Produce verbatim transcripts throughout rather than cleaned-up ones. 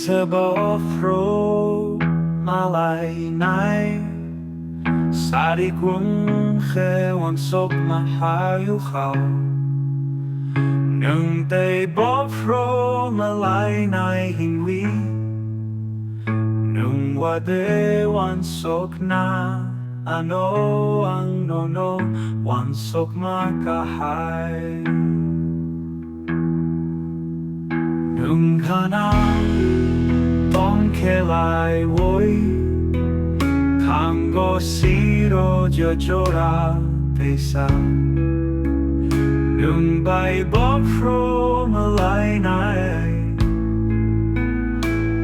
Teisa bophro malainai, sari kung khe uansukma hayung kha. Nwng tei bophro malainai hinwi, nwng wade uansukna ano ang nono uansukma kahai. Nwng khana tong khe laiwi, thango siro jora teisa. Nwng bai bophro malainai,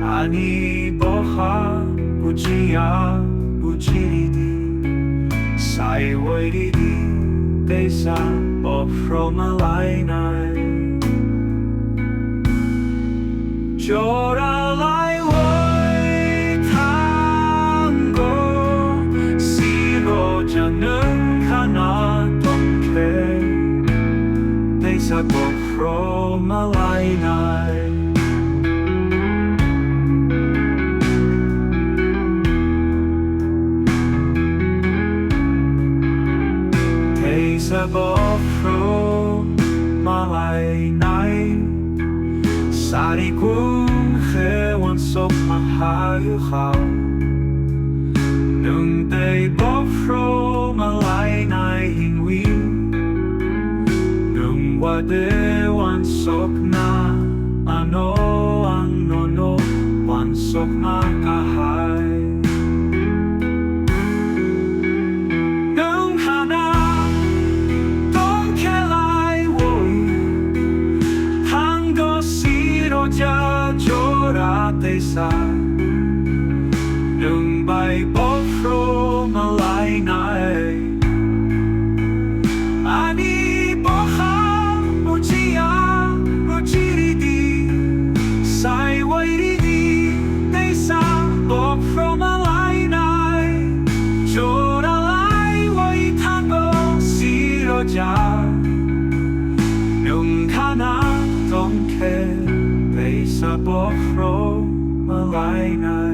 ani boha bujiya bujiridi, saiwi ridi teisa bophro malainai. Jora laiwi thango siro ja nwng khana tong khe, teisa bophro malainai. Teisa bophro malainai, sari kung khe uansukma hayung kha. Nwng tei bophro malainai hinwi, nwng wade uansukna ano ang nono uansukma kahai. Nwng khana tong khe laiwi, thango siro ja jora teisa. Nwng bai bophro malainai, ani boha bujiya bujiridi, saiwi ridi teisa bophro malainai. Jora laiwi thango siro ja nwng khana tong khe, teisa bophro malainai.